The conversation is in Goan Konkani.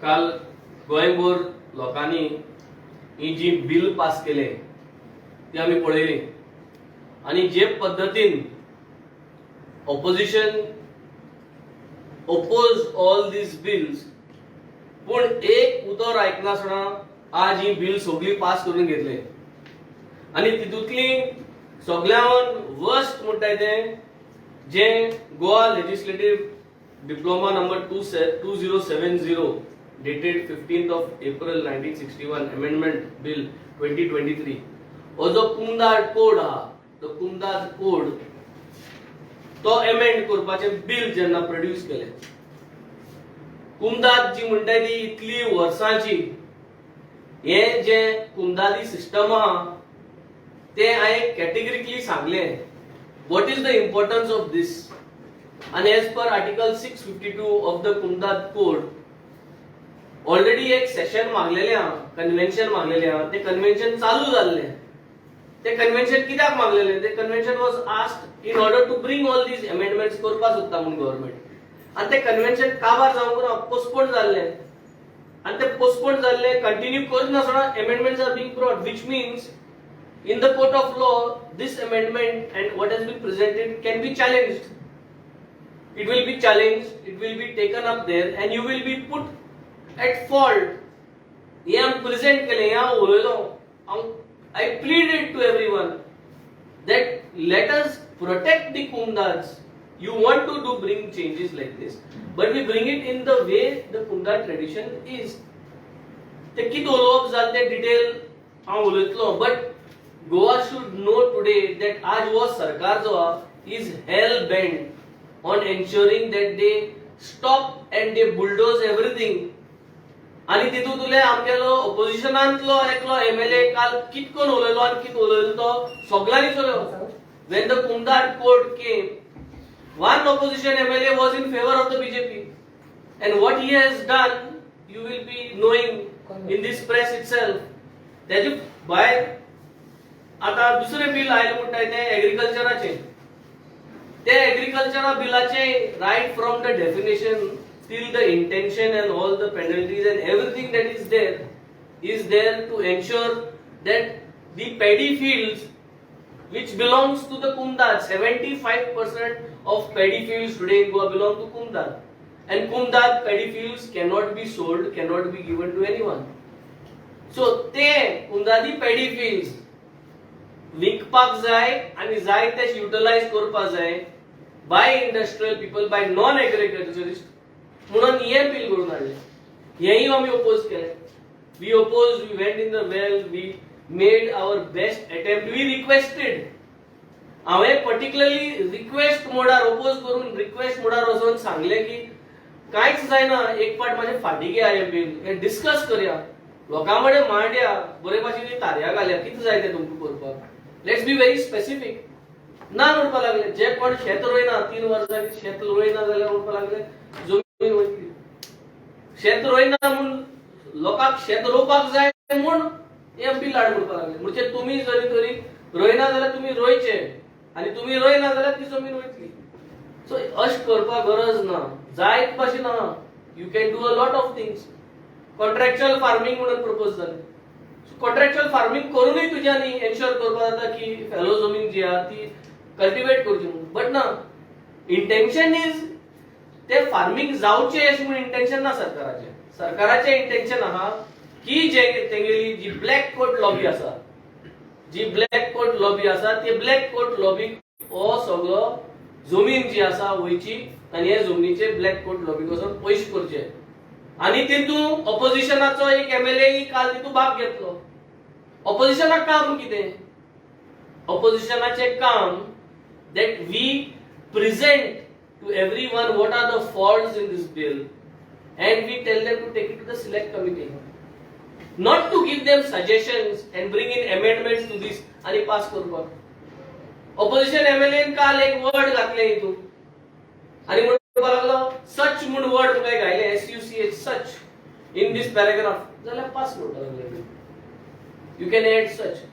काल गोंयभर लोकांनी ही जी बिल पास केले ती आमी पळयली आनी जे पद्दतीन opposition oppose all these bills, पूण एक उतर आयकनासतना आज ही बिल सगळी पास करून घेतले. आनी तितूंतली सगळ्यान वर्स्ट म्हणटाय तें जे Goa Legislative Diploma number 2070 dated 15th of April 1961, Amendment Bill 2023. हो जो कुमदाद कोड आहा, तो कुमदाद कोड तो एमेंड करपाचें बिल जेन्ना प्रोड्यूस केलें, कुमदाद जी म्हणटाय ती इतली वर्सांची हें जें कुमदादी सिस्टम आहा, तें हांवें कॅटेगरिकली सांगलें what is the importance of this. आनी as per Article 652 of the Comunidade Code, already एक सेशन मागलेलें आहा, कन्व्हेन्शन मागलेलें आहा. तें कन्व्हेन्शन चालू जाल्लें. ते कन्व्हेन्शन कित्याक मागलेलें? ते convention was asked in order to bring all these amendments करपाक सोदता म्हूण गव्हर्मेंट. आनी ते कन्व्हेन्शन काबार जावंक ना, पोस्टपोन जाल्लें. आनी ते पोस्टपोन जाल्ले continue करनासतना amendments are being brought, which means in the court of law this amendment and what has been presented can be challenged. It will be challenged, it will be taken up there and you will be put at fault. हे हांव प्रेझेंट केलें, हें हांव उलयलो. हांव I pleaded to everyone that let us protect the Comunidades. You want to do bring changes like this, but we bring it in the way the Comunidade tradition is. ते कितें उलोवप जालें तें डिटेल हांव उलयतलो, but Goa should know today that आज हो सरकार जो आहा is hell bent on ensuring that they stop and they bulldoze everything. आणि तितूंतले तुले आमगेलो ऑपोजिशनांतलो एकलो एमएलए काल कितकोन उलयलो आनी कित उलयलो तो सगळ्यांनी चोयलो. When the Comunidade Code came, one opposition MLA was in favor of the BJP, and what he has done you will be knowing in this press itself. त्याचे भायर आता दुसरें बिल आयलें म्हणटाय तें एग्रीकल्चराचें. ते एग्रीकल्चरा बिलाचे right from the definition till the intention and all the penalties and everything that is there is there to ensure that the paddy fields which belongs to the Comunidade, 75% of paddy fields today in Goa belong to Comunidade. And Comunidade paddy fields cannot be sold, cannot be given to anyone. So ते कुमदादी paddy fields विकपाक जाय आनी जाय ते युटिलायज करपाक जाय by industrial people, by non agriculturist म्हणून हें बिल करून हाडलें. हेंय आमी ओपोज केलें. We oppose, we went in the well, we made our best attempt, we requested. हांवें पर्टिक्युलरली रिक्वेस्ट मोडार ओपोज करून रिक्वेस्ट मोडार वचून सांगलें की कांयच जायना, एक फावट म्हाजें फाटीं घेया, हें बील हें डिस्कस करया, लोकां कडेन मांडया, बरे भाशेन तारया घालया, कितें जाय तें तुमकां करपाक. Let's be very specific. ना म्हणपाक लागले. जे कोण शेत रोयना, 3 वर्सां शेत रोयना जाल्यार म्हणपाक लागले जमीन वयतली. शेत रोयना म्हूण, लोकांक शेत रोवपाक जाय म्हूण हें बिल हाड म्हणपाक लागले. म्हणजे तुमी जरी तरी रोयना जाल्यार तुमी रोयचे आनी तुमी रोयना जाल्यार ती जमीन वयतली. सो अशें करपाक गरज ना. जायत भाशेन आहा. You can do a lot of things. Contractual farming म्हणून प्रपोज जालें. कॉन्ट्रॅक्च्युअल फार्मींग करूनय तुज्यानी एन्श्योर करपाक जाता की फेलो जमीन जी आहा ती कल्टिवेट करची म्हणून. बट ना, इंटेन्शन is ते फार्मींग जावचें अशें म्हणून इंटेन्शन ना सरकाराचें. सरकाराचें इंटेन्शन आहा की जे तेंगेली जी ब्लॅक कोट लॉबी आसा, जी ब्लॅक कोट लॉबी आसा, ते ब्लॅक कोट लॉबीक हो सगळो जमीन जी आसा वयची आनी हे जमनीचे ब्लॅक कोट लॉबीक वचून पयशे करचे. आनी तितून ऑपोजिशनाचो एक एमएलए काल तितून भाग घेतलो. ऑपोजिशनाक काम कितें? ऑपोजिशनाचें काम that we present to everyone what are the faults in this bill and we tell them to take it to the select committee, not to give them suggestions and bring in amendments to this आणि पास करपाक. ऑपोजिशन एमएलए काल एक वर्ड घातले हितून आणि म्हणपाक लागलो सच म्हूण वर्ड काय घायले, SUCH, such, in this paragraph, जाल्यार पास म्हणपाक लागले. You can add such.